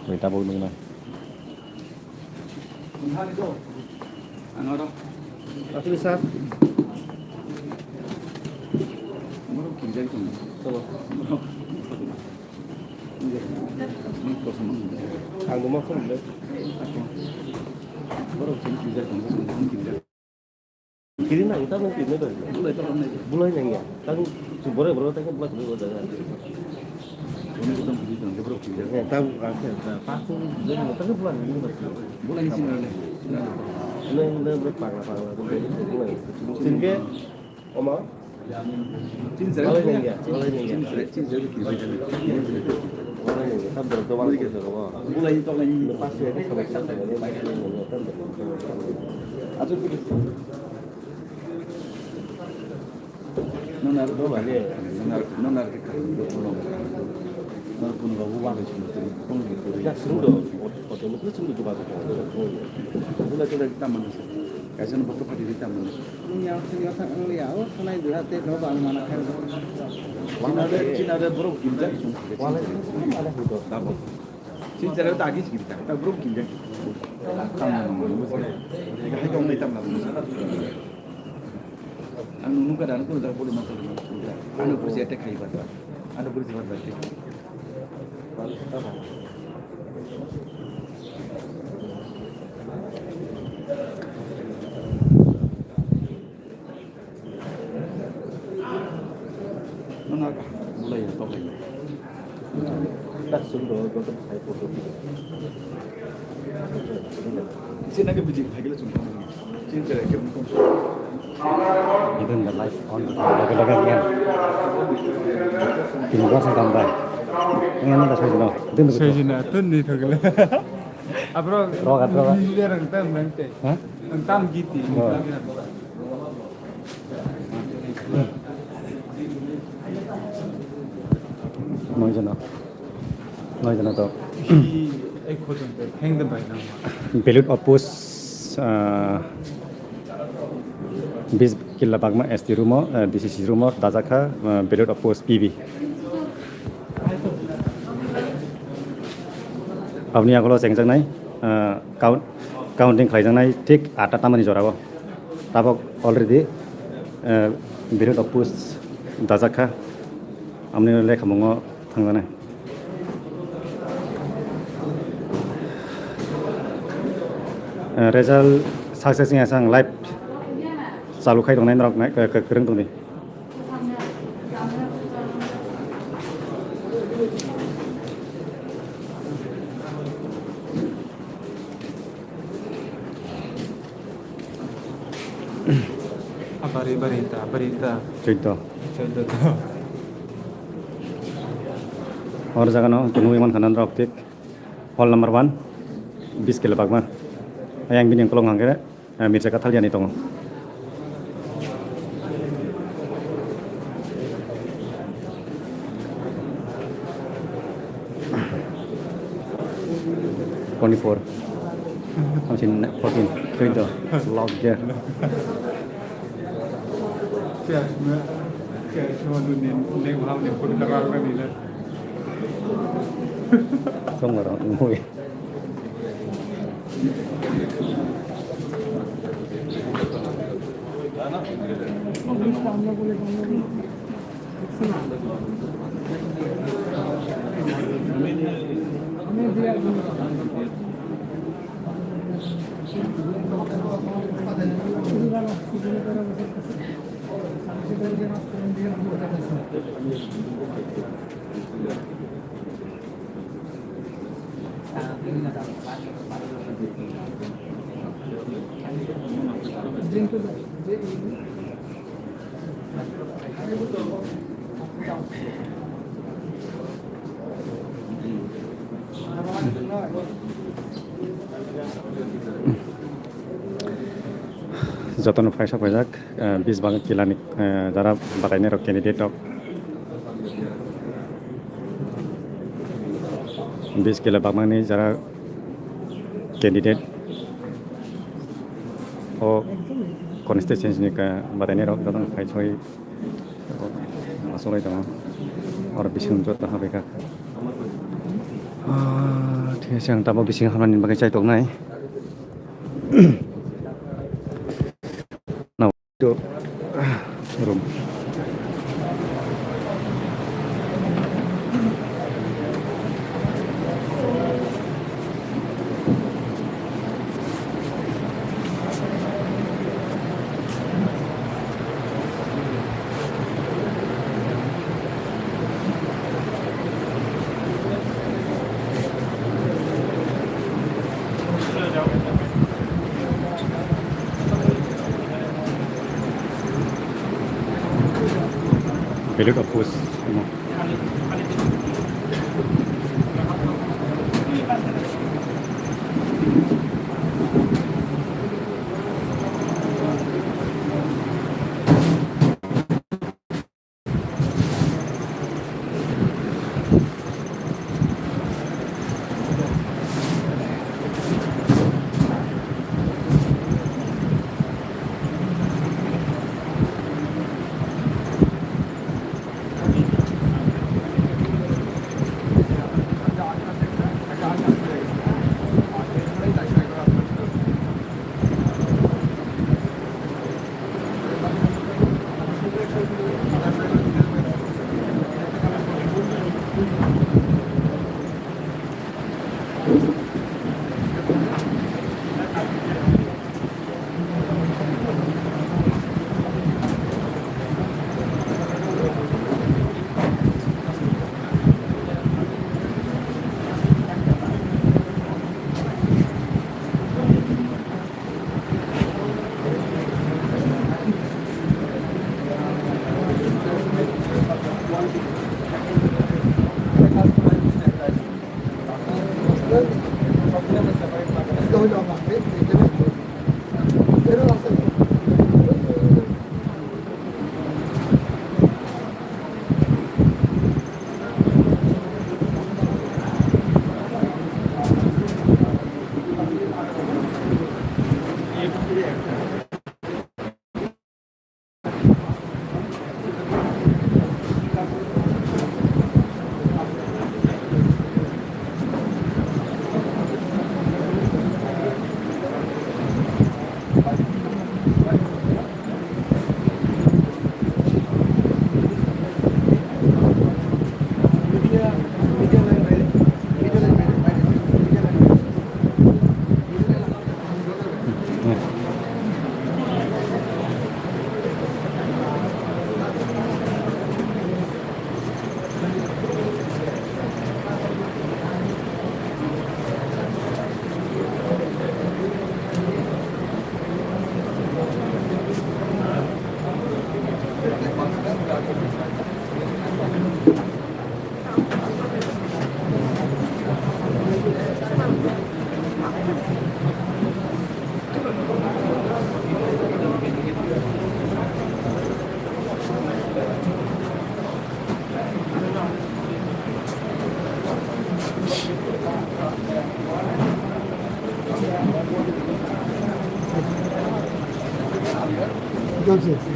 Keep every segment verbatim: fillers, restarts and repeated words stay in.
Tabuk nung na. Asli sir. Ang bo ma phone le. Kiri nang, ta nang kiri nang. Bulai nang ya. Tang, borok, borok, tang, bulai, bulai, bulai. He, tang, tang, bulai, bulai. Nang, nang, bulai, pagla, pagla, bulai, bulai. Singke, oma? Walai nang ya, walai nang ya. Walai nang ya, tam, tam, tam, tam, tam. Bulai, bulai. Pas ya, kan, sama, sama, sama. Nonar doba le, nonar, nonar ke kan do puno, nonar puno babu wa ke chino tini kong di ko. Ya, suru do, oto mo suru do ba ko. Bula to da tamana sa. Kaisa no bokto pati di tamana. Ni yang sini otak ang liya, oh, sanai dua te do ba mana kan. China de, China de bro kimja. Wala, wala hudo. Dabo. Chini chale ta agi chikita, ta bro kimja. Tamana mo mo. Hai kong ni tamana mo. Ang nunu ka dan ko da bole ma ko. Ano puri jete khai ba. Ano puri jete ba. Nana ka, mulai ya, tokai. Sini ke biji, hai kilo cuma. Sini cere ke mukong. Even the light on, lage lage ngen. Tini gua sing tambai. Ngen na sai jino. Din sai jino, tun ni thogele. Abro. Roga, roga. Ni le rang tam nang te. Hah? Nang tam giti. Oh. Noi jana. Noi jana to. Ballot of post, ah, bis killa bagma S T room o, ah, D C C room o dajak kha, ah, ballot of post P B. Aboni yagulo chengjaknai, ah, count-, counting khlaijaknai thik atta tamani jorao. Tabok already, ah, ballot of post dajak kha. Amoni lekhamungo thangjaknai. Ah, result success wngya sang live chalu khai tongnai norok nai, kwrwng tongdi. Abari, bari ta, bari ta. Choido. Choido ta. Hor jaga no, kunu iman khanan rok tik. Hall number one, bis kilo bagma. Ayang bini kolong hangke. Eh, Mirza Kathaliani tongo. Twenty-four. Hamsin fourteen. Choido. Loud there. Songwara, ngoi. Jotono phaisa paijak, eh, bis bang kilani, eh, jara batainai rok candidate rok. Bis kila bangmani jara candidate o constituency ni ka batainai rok jotono phai soi. Asolai tongo. Oro bising joto habikha. Ah, Khe se ang tabuk bising hamnani bagwi chai tongnai. Nao. Rum. Belok apus.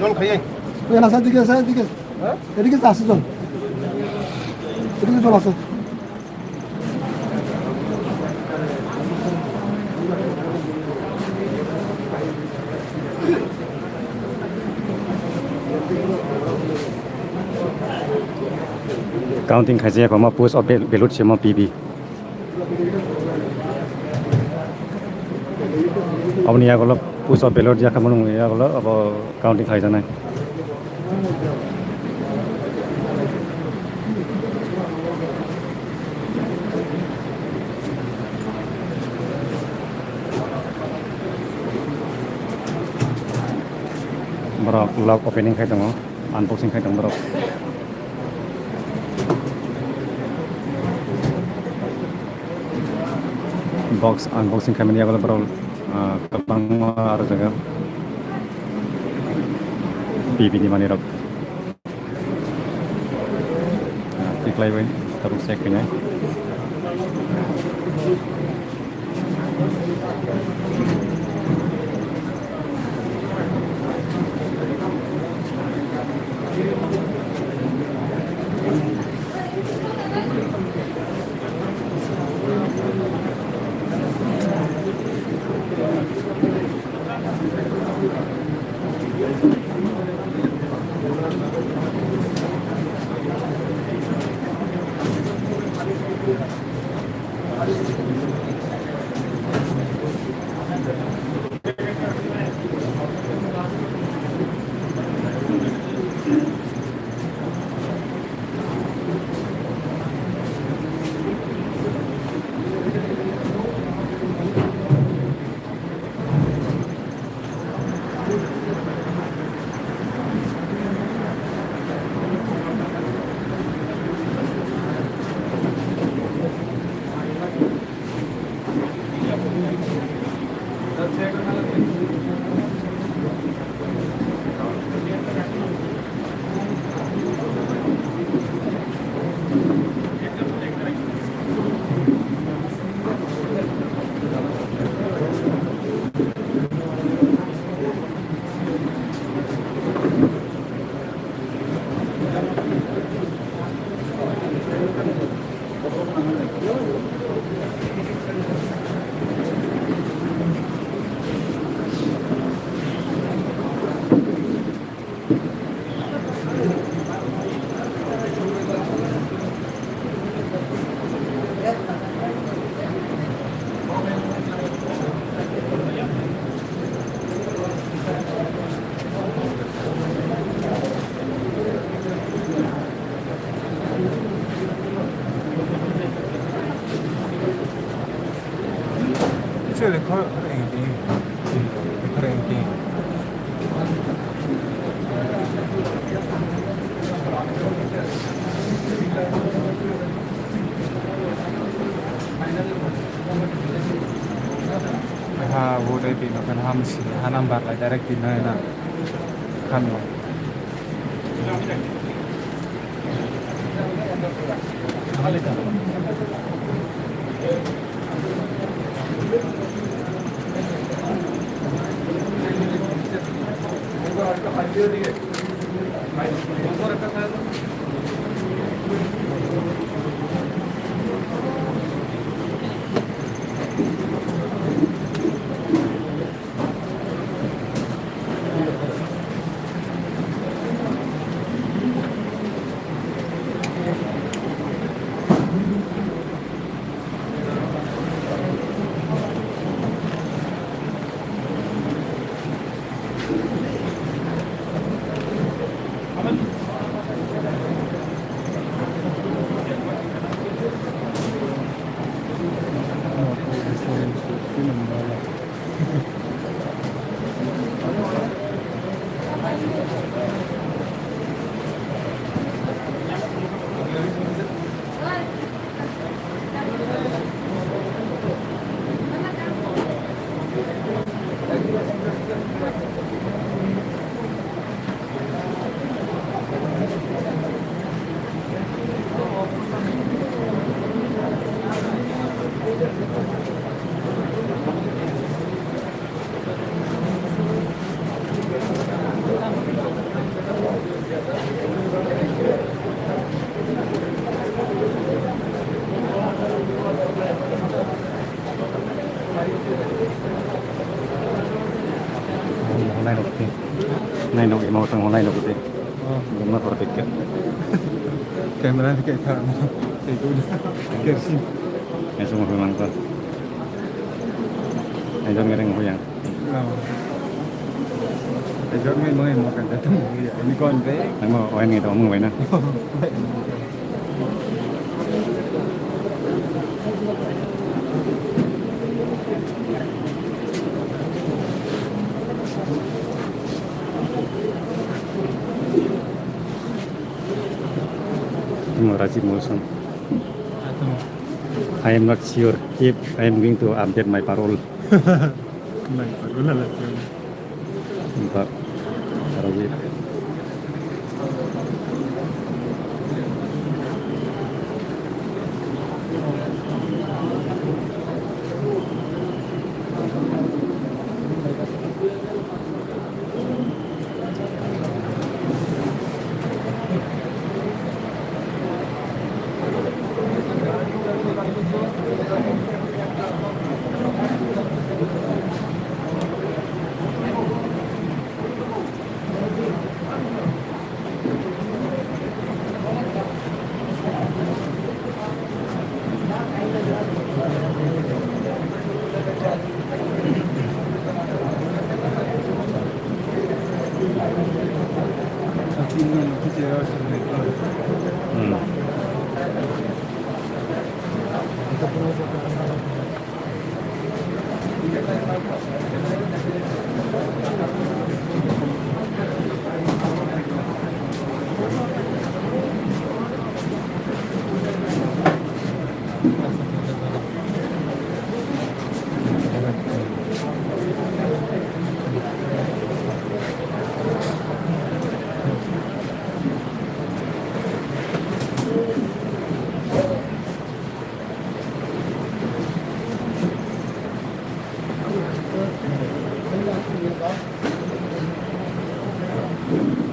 জন খাইয়াই। ওই না, স্যার, দিকে, স্যার, দিকে। হ্যাঁ? এদিকে তো আসে জন। এদিকে জন আসে। Counting khaijak omo post of bal-, ballot se omo P B. Aboni yagulo post of ballot yakha mwnwi yagulo abo counting khaijaknai. Borok lock opening khai tongo, unboxing khai tongo borok. Box unboxing khaimani yagulo borok, ah, kwbangma aro jaga bibini manwirok, ah, tiklaiwi tabuk check khainai. Ha, wo dai twi no kan ham si, ha number lai direct twi no na. Kan no. Nainok, imo tong nainok de. Gumna photo picture. Camera ni kaitha. Kaitha. Kerosene. Eso mo mang to. Aijon ngereng huyang. Aijon ngai mo mo kan ta mo ya. Ni kon de. Ang mo oyan ngai to mo bai na. Mo Rajiv Mawson. I am not sure if I am going to update my parole. My parole ala. But,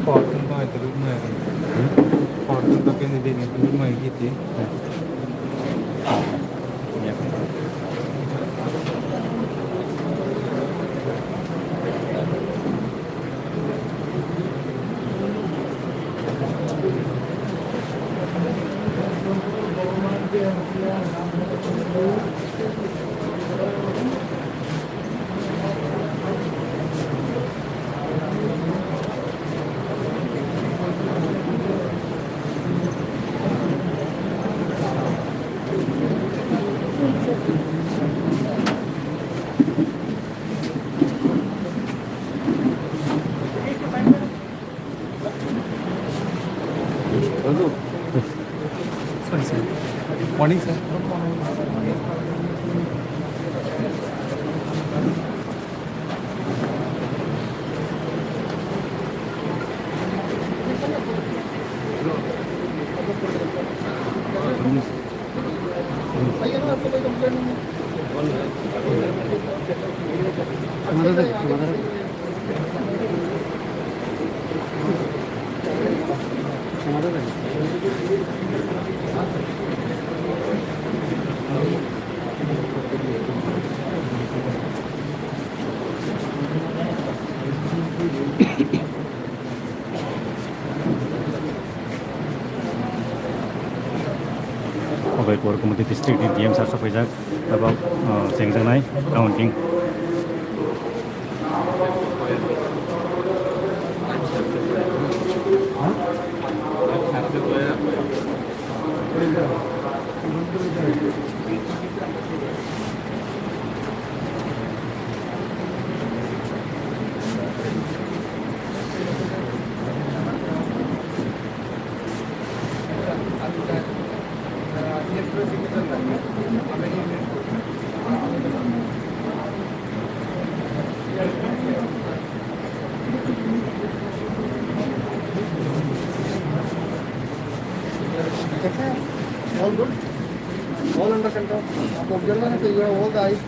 Por kung bai tu ruk mai. Por kung to kene de ni tu ruk mai kiti. Sorry, sir. Morning, sir. Udaipur Gomati district ni D M sir sokphaijak, tabok, ah, chengjaknai counting. All good? All under control? आप observe करना चाहिए, all the eyes.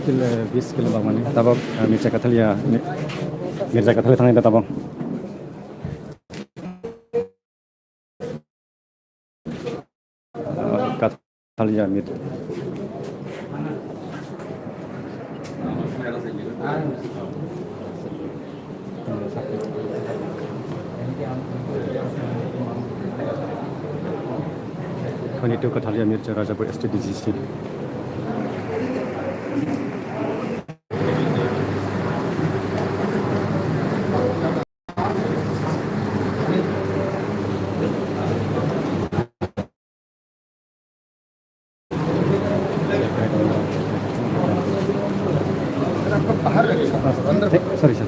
Kilo, bis kilo bangmani. Tabok, ah, Mirza Kathalia, Mi-, Mirza Kathalia thangni da tabok. Ah, Kathalia Mirza. Twenty-two Kathalia Mirza Rajapur S T D C C. Sorry, sir.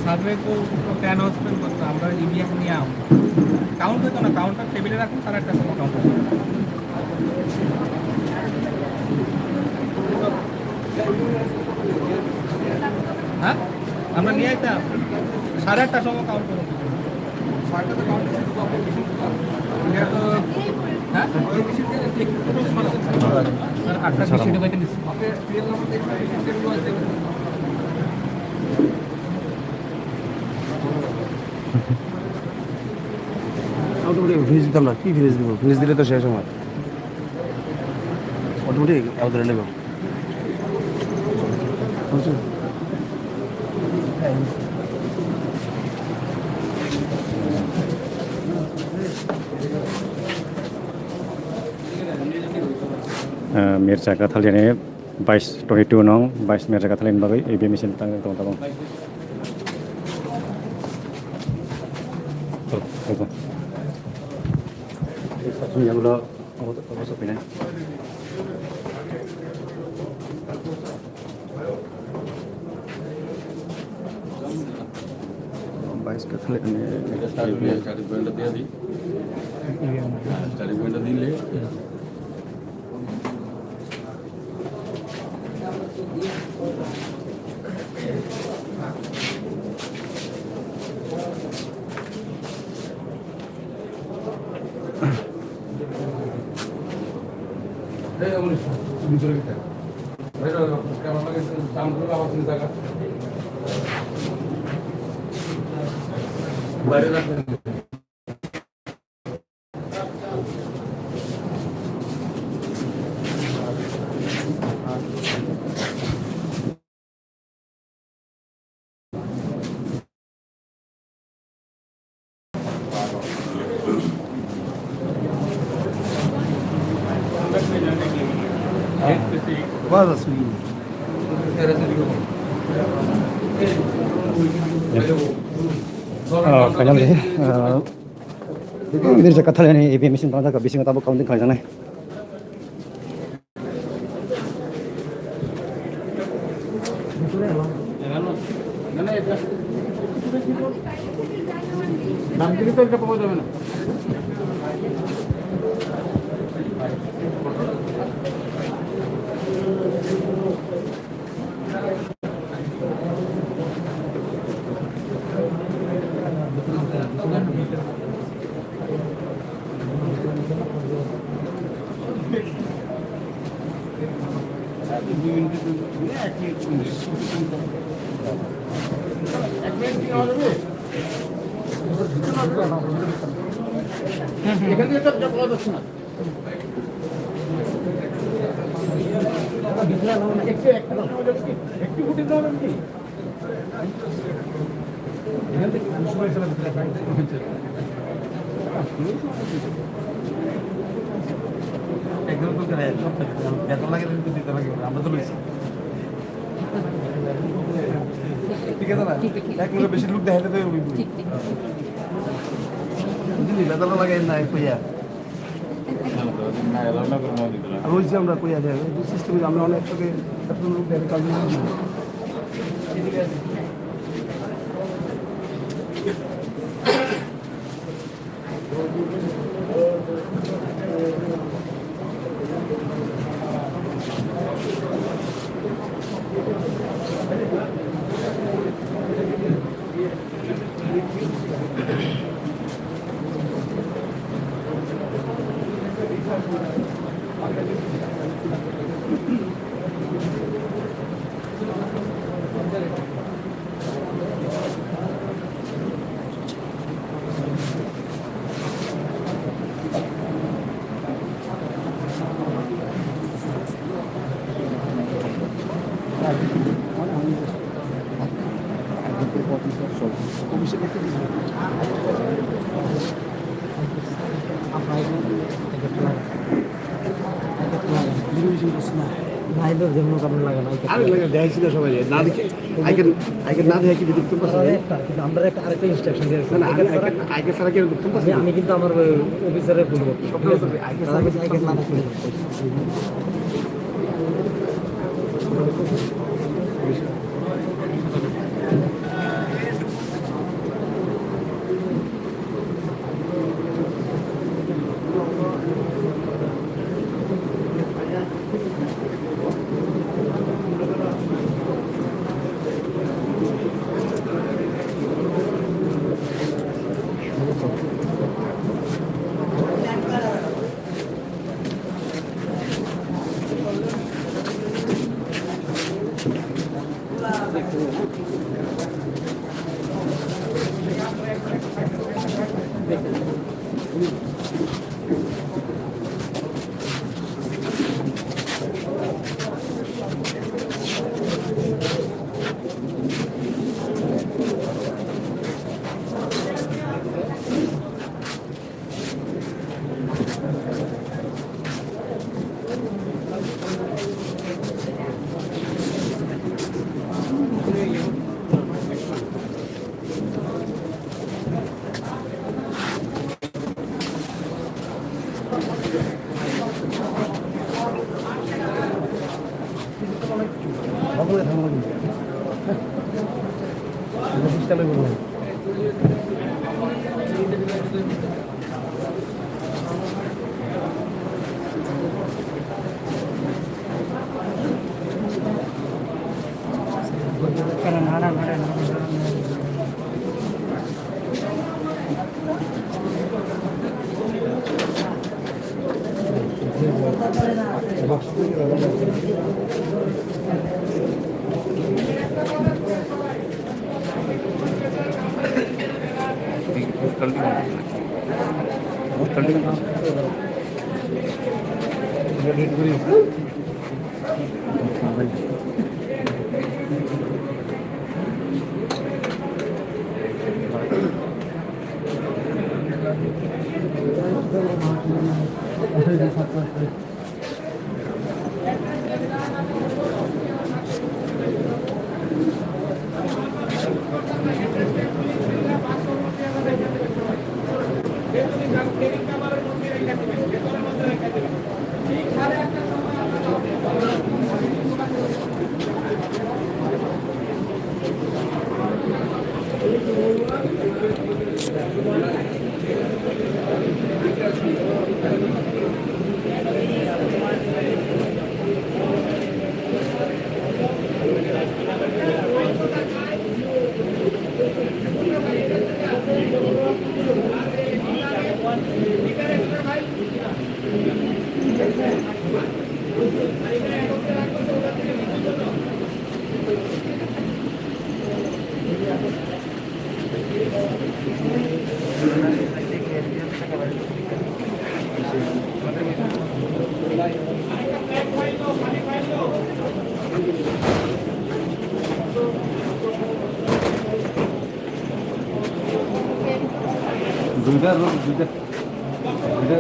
Survey তো, তো plan house করতো, আমরা ইভিএম নিয়ে আম কাউন্ট হতো না, কাউন্টার টেবিলে রাখুন, সাড়ে আটটার সময় কাউন্ট হবে। হ্যাঁ, আমরা নিয়ে আইতাম সাড়ে আটটার সময় কাউন্ট করুন। হ্যাঁ, স্যার, আটটা বিশ মিনিট বাইতে নিচ্ছি। অটোমেটিক ফ্রিজ দিতাম না, কি ফ্রিজ দিব? ফ্রিজ দিলে তো শেষ আমার। Automatic out level. Mirza Kathaliani bais twenty two nong, bais Mirza Kathaliani bagwi A B M machine tang tong tabang. Bais Kathali ani. Starting point, starting point dia di. Starting point dia di le. Ah, finally, ah, Mirza Kathaliani A B M machine tang jak bisingo tabuk counting khlai jaknai. এখান থেকে তো একটা পাওয়া যাচ্ছে না। একটু, একটু, একটু ফুটে দাও নাকি? একদম তো করে, সব থাকে। বেতন লাগে, কিন্তু দিতে লাগে, আমরা তো রয়েছি। ঠিক আছে না? ঠিক, ঠিক। এক লোকের বেশি লোক দেখাইতে দেবে, ওই ঠিক, ঠিক। বুঝলি? বেতন লাগে না, কইয়া। আর ওই যে আমরা কই আছে, এই যে সিস্টেমে আমরা অনেক লোকে এত লোক দেখে কাজ। Nailo jemno kamno lagana, I can. আরে লাগে, দেখাইছি না সবাই, না দেখে, I can, I can না দেখে কি দেখতে পাচ্ছি না? একটা, কিন্তু আমরা একটা আরেকটা instruction দিয়ে রাখছি। না, না, আমি I can, I can ছাড়া কেউ দেখতে পাচ্ছি আমি, না। আমি কিন্তু আমার ওই অফিসারের ফোন করছি। সব ঠিক আছে? I can ছাড়া আমি কেউ I can না দেখতে পাচ্ছি না। দুইটা রোল, দুইটা। দুইটা।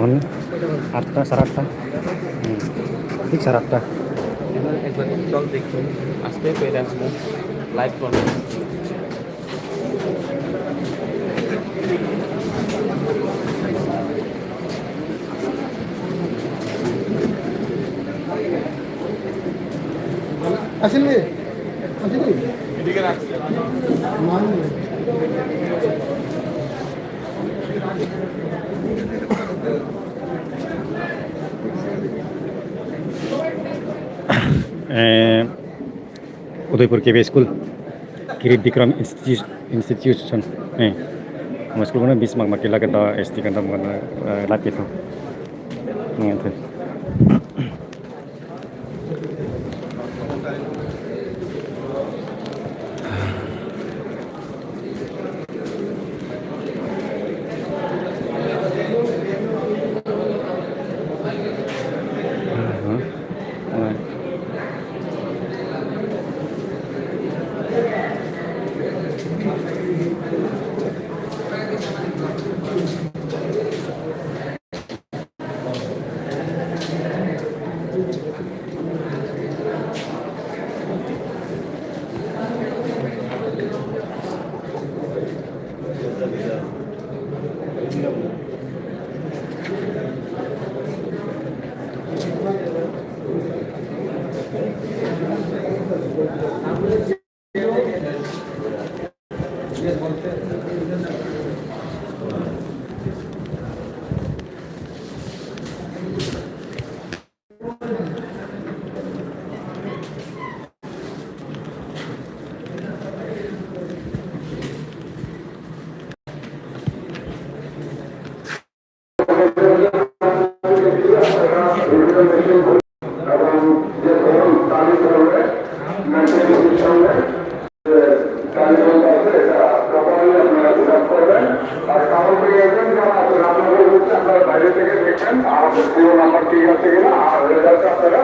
Hon, atta, sare atta. Hmm. Thik sare atta. এবার একবার চল দেখুন, আস্তে করে আসবো, লাইভ করবো। আসলে, আসলে। এদিকে রাখ। Eh, Udaipur K B school, Kirit Bikram Institu-, Institution, eh, ama school bono bismak ma kila kanta S T kanta mano, eh, lati tho. Nang tho. এবং যে ধরুন তালিকা রয়েছে, মেন্টালিটির সঙ্গে যে তালিকা আছে, এটা প্রপারলি আপনারা ফিল আপ করবেন। আর কারো কোনো এজেন্ট যারা আছেন, আপনাদের উদ্দেশ্যে আপনারা বাইরে থেকে দেখবেন, আমাদের পুরো নাম্বার ঠিক আছে কিনা, আর রেজাল্ট আপনারা,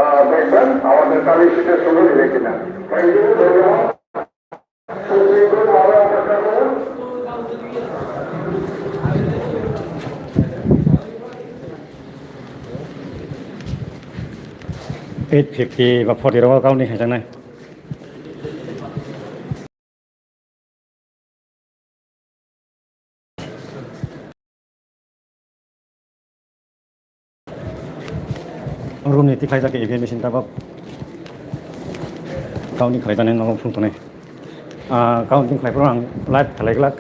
আহ, দেখবেন, আমাদের তালিকা শিটের সঙ্গে মিলে কিনা। থ্যাংক ইউ, ধন্যবাদ। Eight fifty ba forty rogo kauni haijaknai. Room ni tikhlaijak A V M machine tabok. Kauni khlaijani nogo phung tonai. Ah, kauni khlai phuru ang live khlai glak.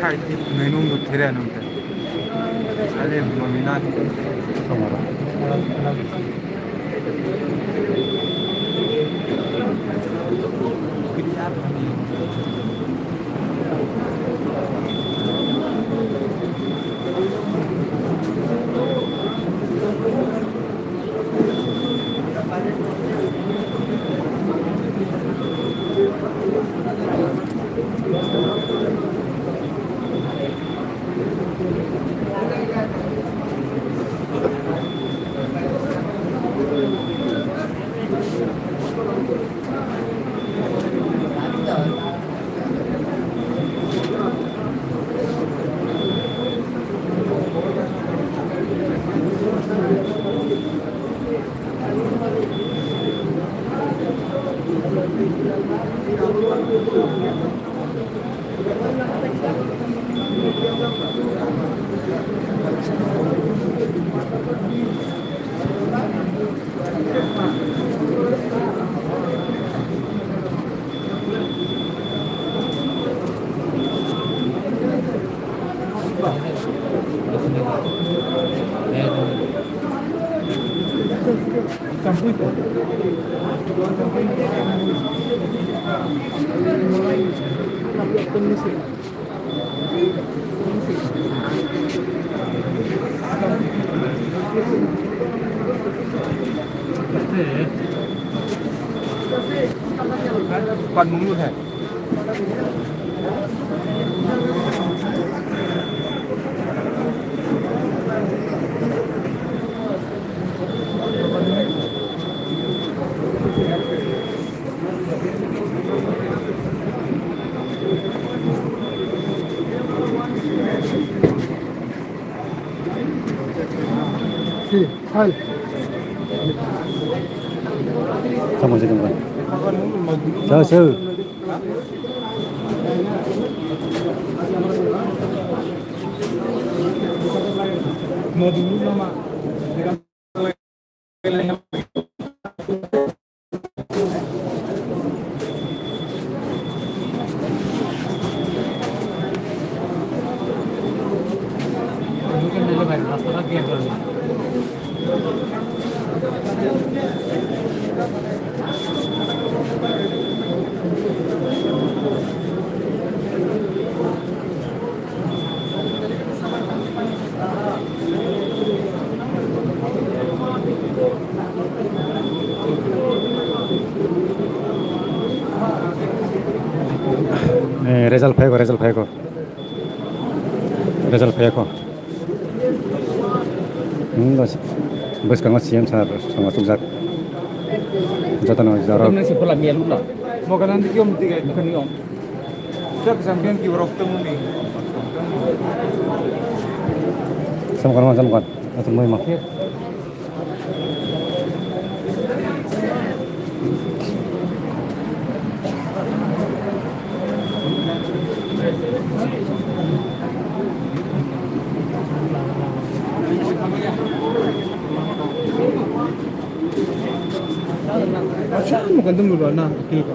Hai, nai nung bo thera nung ta. Ale mami na. Pan mulu hai. Hi. Sama sih, teman. Jauh, jauh. Eh, result phaikho, result phaikho. Result phaikho. Hmm, bas. Bwskango C M sir songma chukjak. Jotono jorok. Moganandi kiyom tiga. Bukan yom. Siya champion ki borok tongmani. Samkar ma, samkar. Atum moi ma. Acha, mo kan tum lo na, kil ko.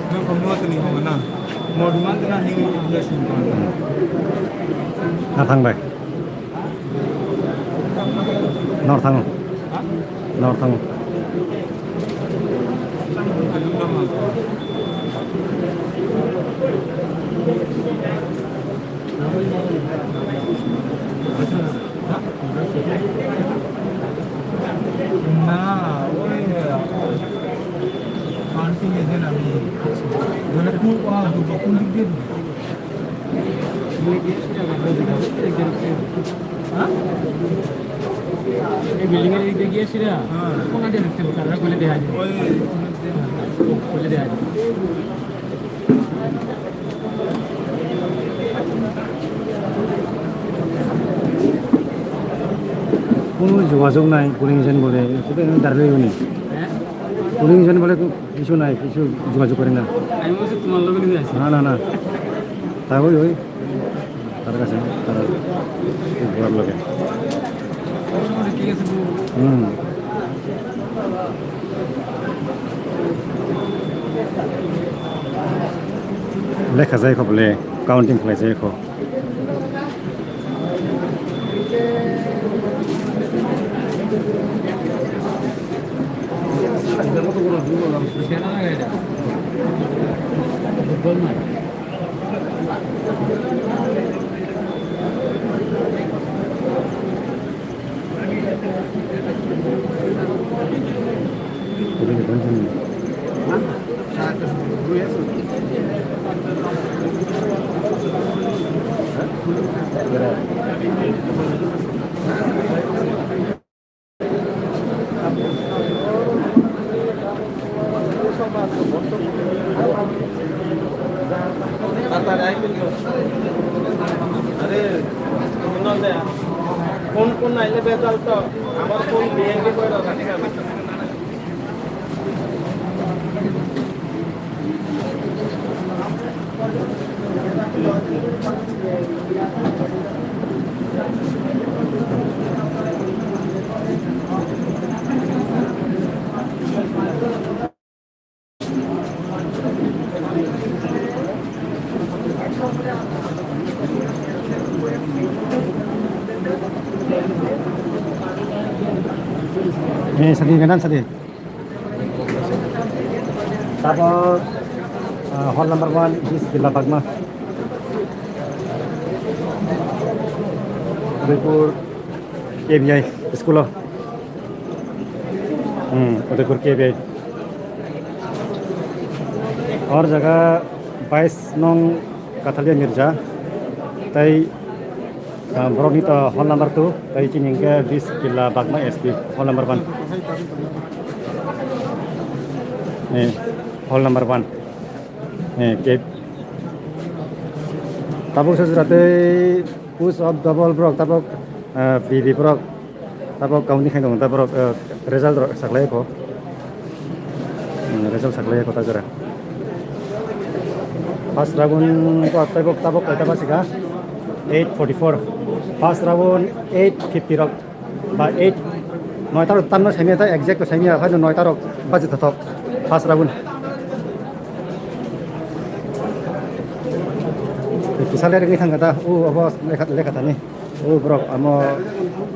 Nang kamu tu ni hong na. Mau di mana na hing lu dia simpan. Nathang bai. Nor thango. Nor thango. Na, oi, aunty ne je na ni. Mana ku, ah, ku, ku, ku, ku, Ha? এই বিল্ডিং এর এদিকে গিয়েছি রে। হ্যাঁ। কোন আগে দেখতে হবে? তারা খুলে দেয়া যায়। ওই খুলে দেয়া যায়। কোনো যোগাযোগ নাই, পুলিং এজেন্ট বলে, সেটা এখানে দাঁড়িয়ে নেই। হ্যাঁ? পুলিং এজেন্ট বলে, কিছু নাই, কিছু যোগাযোগ করে না। আমি বলছি, তোমার লগে নিয়ে আসি। না, না, না। তা ওই, ওই। তার কাছে, তার ঘোরার লগে। ঠিক আছে, বউ। হুম। লেখা যায় খবলে, কাউন্টিং খালাই যায় খো। আরে, কোন কোন নাইলে বেজাল তো, আমার কোন বিয়ে কি করে রাখা ঠিক আছে। Eh, sadi, kanan sadi. Tabok, ah, hall number one, East Gila Bagma. Udaipur K B I school o. Hmm, Udaipur K B I. Or jaga bais nong Kathalia Mirza. Tai Ah, borokni to hall number two, tei chini hwnkhe East Gila Bagma S T, hall number one. Eh, hall number one. Eh, ke-, tabuk se jora tei push up double borok, tabuk, ah, P B borok, tabuk kauni khaino ta borok, ah, result rok saklai kho. Hmm, result saklai kho ta jora. First round ko tabuk, tabuk kaita basi kha eight forty-four. First round eight fifty rok ba eight, noita rok tamno saimya ta exact to saimya, phano noita rok baji thothok. First round. Kisa le ringwi thangkha ta, o obo lekha, lekha thani. O borok amo,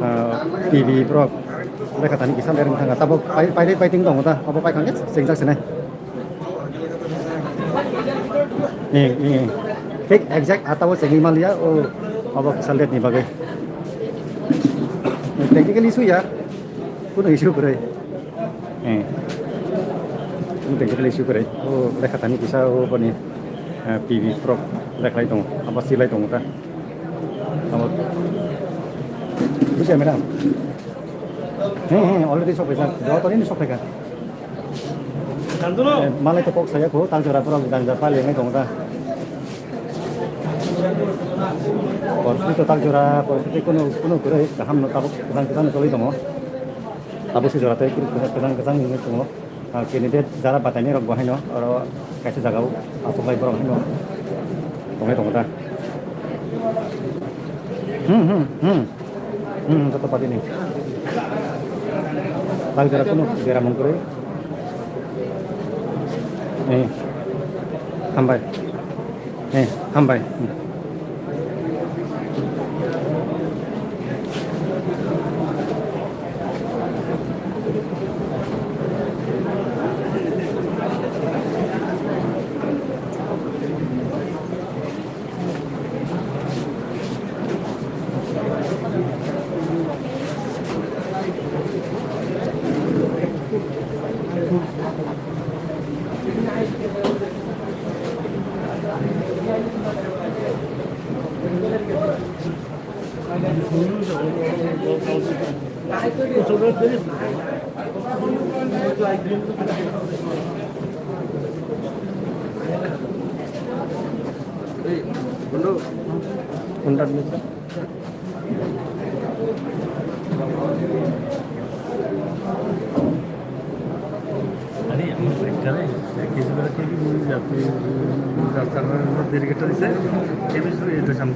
ah, P B borok lekha thani kisa le ringwi thangkha. Tabuk pai, pai, paiting tongo ta, obo paikha khe chengjak sinai. Ni, ni. Thik exact atao chengwi manliya, o, obo kisa late ni bagwi. Technically issue ya, kuno issue kwrwi. Eh. Kuno technically issue kwrwi. O, lekha thani kisa o boni, eh, P B borok lekhlai tongo, abo silai tongo ta. Abo. Bujiya, madam? He, he, already sokphaijak. Joto nini sokphaikha. Eh, malai to kok saya ko, tak jora pura jang japa lengai tongo ta. Poristiti to tak jora, poristiti kuno, kuno kwrwi, kaham no tabuk kwchang kwchang no choli tongo. Tabuk se jora tei kwchang kwchang hinwi tongo. Ah, candidate jara bataini rok bo haino oro kaisa jaga o achuklai borok haino tonglai tongo ta. Hmm, hmm, hmm. Hmm, joto party ni. Tang jora kuno bera mung kwrwi. Eh, hambai. Eh, hambai. Hmm. আরে, আমার পরীক্ষা নেই। এক কেজি করে কেজি নিয়ে যাতে রাস্তার মধ্যে দেড় ঘন্টা দিছে, কেজি শুরু এটা সামনে।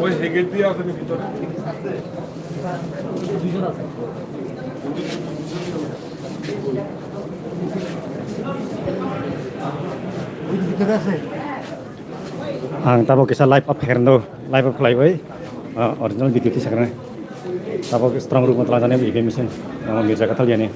ওই হেগেট দিয়ে আসেনি ভিতরে? Ang tabok kisa live up khairokno, live up khlaiwi, ah, original video tisaknai. Tabok strong room tla jani ibe machine, ang Mirza Kathal yani.